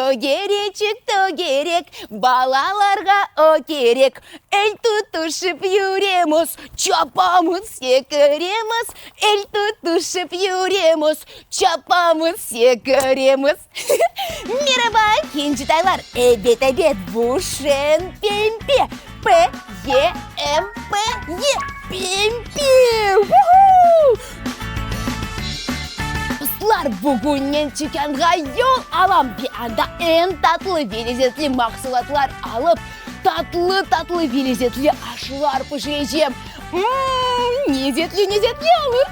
Tögereçik, tögerek, balalarğa o kerek. El tutuşıp yüremiz, çapamız, sekiremiz. El tutuşıp yüremiz, çapamız, sekiremiz. Meraba, kencitaylar! Ebet, ebet, bu şeñ pempe, P, E, M, P, E, pempe! Vuhu! Dostlar, bugün men tükânğa yol alam ve anda eñ tatlı ve lezetli mahsulatlar alıp, tatlı-tatlı ve lezetli aşlar pişirecem. Mmm, lezetli-lezetli olur!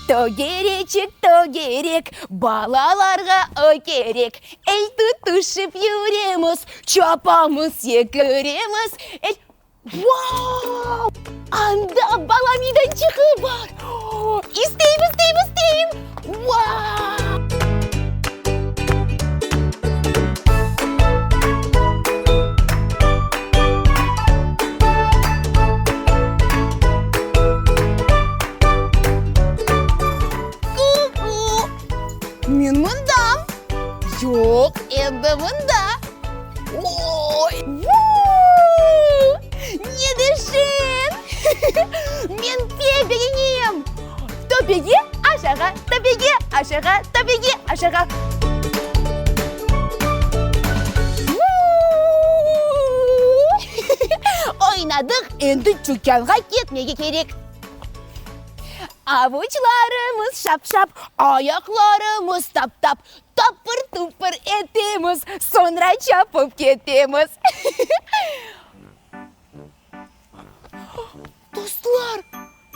Tögereçik, tögerek, balalarğa o kerek. El tutuşıp yüremiz, çapamız, sekiremiz. El. Vau! Anda bala meydançığı bar! İsteyim, isteyim, isteyim! Vau! Ku-ku! Men mındam! Yoq, endi mında! Oy! Vuu! Ne de şeñ! Men pek begenem! Töpege, aşağa, töpege, aşağa, töpege, aşağa. Vuu! Oynadıq, endi tükânğa ketmege kerek. Avuçlarımız şap-şap, ayaqlarımız tap-tap, Tapır-tupır etemiz, soñra çapıp ketemiz. Dostlar,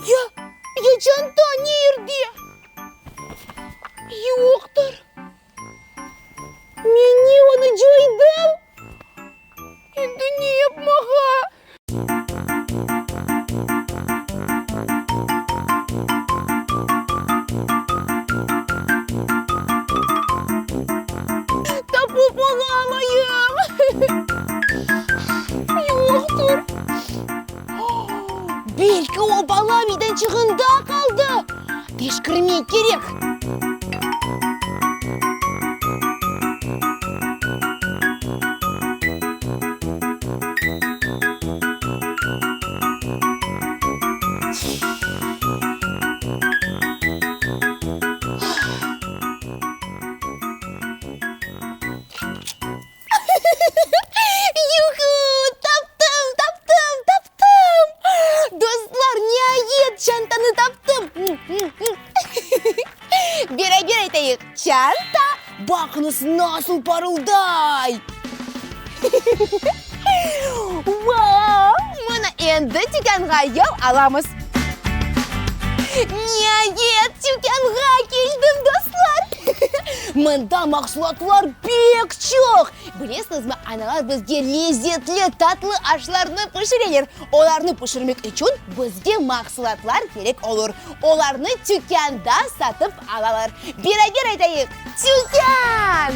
ya, ya çanta ne yerde? Yoqtır. Men ne onı coydım? Endi ne yapmağa? Tapıp olamayım. Yoqtır. Belki o bala meydançığında qaldı. Teşkirmek kerek. Yuhu! Taptım, taptım, taptım! Dostlar, niayet, çantanı taptım! Beraber aytayıq, çanta, baqıñız, nasıl parılday! Vau! Mına endi tükânğa yol alamız. Niayet, tükânğa keldim, dostlar! Mında mahsulatlar pek çoq. Bilesiñizmi, analar bizge lezetli, tatlı aşlarnı pişireler. Olarnı pişirmek içün bizge mahsulatlar kerek olur. Olarnı tükânda satıp alalar. Beraber aytayıq, tükân!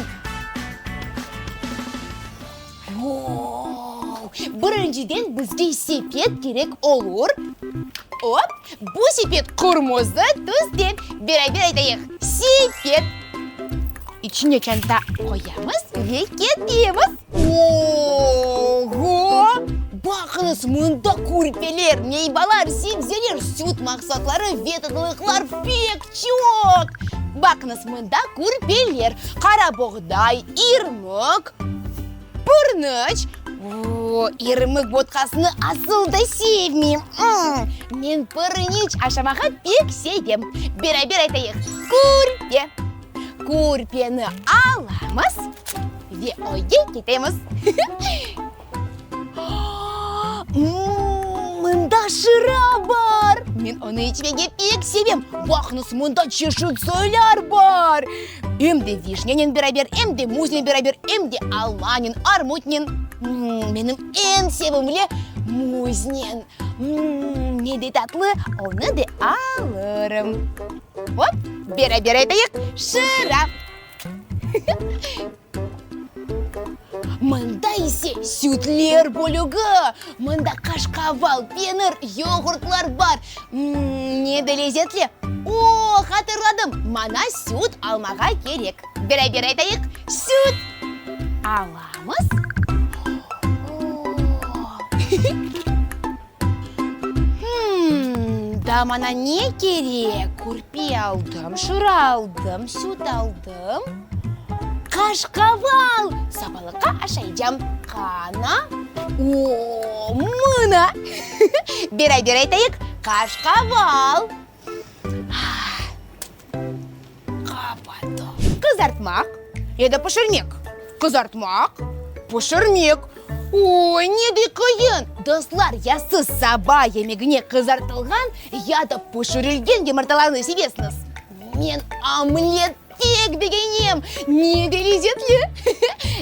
Vau! Birinciden bizge sepet kerek olur. Op! Bu sepet qırmızı tüste. Beraber aytayıq, sepet! İçine çanta qoyamız ve ketemiz. Oğo! Baqıñız, mında kürpeler, meyvalar, sebzeler, süt mahsulatları ve tatlılıqlar pek çoq. Baqıñız, mında kürpeler, qara boğday, irmik, pırnıç. O, irmik botqasını asıl da sevmeyim. Men pırniç aşamağa pek sevem. Beraber aytayıq, kürpe. Kürpeni alamız ve öyge ketemiz. Mında şıra bar! Men onı içmege pek sevem. Baqıñız, mında çeşit soylar bar. Em de vişnenen beraber, em de muznen beraber, em de almanen, armutnen. Menim eñ sevimli muznen. Ne de tatlı, onı da alırım. Hop, beraber aytayıq, şıra! Mında ise sütler bölügi. Mında qaşqaval, penir, yoğurtlar bar. Ne de lezetli! O! hatırladım, maña süt almağa kerek. Beraber aytayıq, süt! Alamız. Hımm, daa maña ne kerek? Kürpe aldım, şıra aldım, süt aldım. Qaşqaval! Sabalıqqa aşaycam. Qana? O, mına! Beraber aytayıq, qaşqaval! Qapattım. Qızartmaq ya da pişirmek? Qızartmaq, pişirmek. Oy, ne de qıyın! Dostlar, ya siz saba yemegine qızartılğan ya da pişirilgen yımırtalarnı sevesiñiz? Men omlet pek begenem! Ne de lezetli!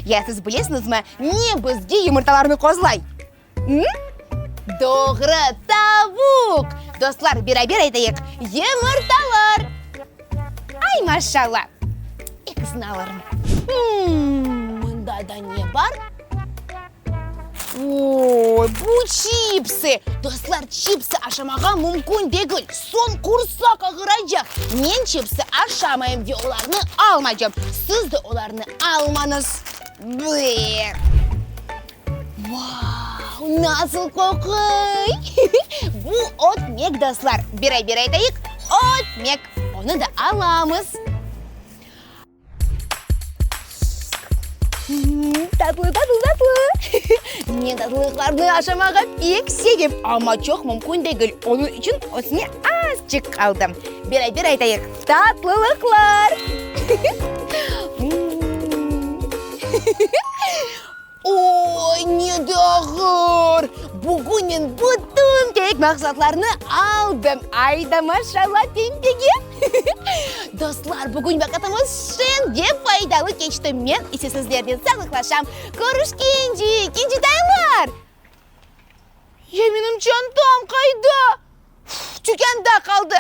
Ya siz bilesiñizmi, ne bizge yımırtalarnı qozlay? Doğru, tavuq! Dostlar, beraber aytayıq, yımırtalar! Ay, maşalla! Ekisini alırım. Mında da ne bar? Oy, bu çipsi! Dostlar, çipsi aşamağa mümkün degil, soñ qursaq ağıracaq. Men çipsi aşamayım ve olarnı almaycam. Siz de olarnı almañız. Bıy! Vau, nasıl qoquy! Bu ötmek, dostlar. Beraber aytayıq, ötmek. Onı da alamız. Tatlı, tatlı, tatlı. Men tatlılıqlarnı aşamağa pek sevem, amma çoq mümkün degil, onıñ içün özüme azçıq aldım. Beraber aytayıq, tatlılıqlar! Oy, ne de ağır! Bugün men bütün kerek mahsulatlarnı aldım. Ayda maşalla Pempege! Dostlar, bugün vaqıtımız şeñ ve faydalı keçti. Men ise sizlernen sağlıqlaşam. Körüşkence, kencitaylar! Ya menim çantam qayda? Tükânda qaldı.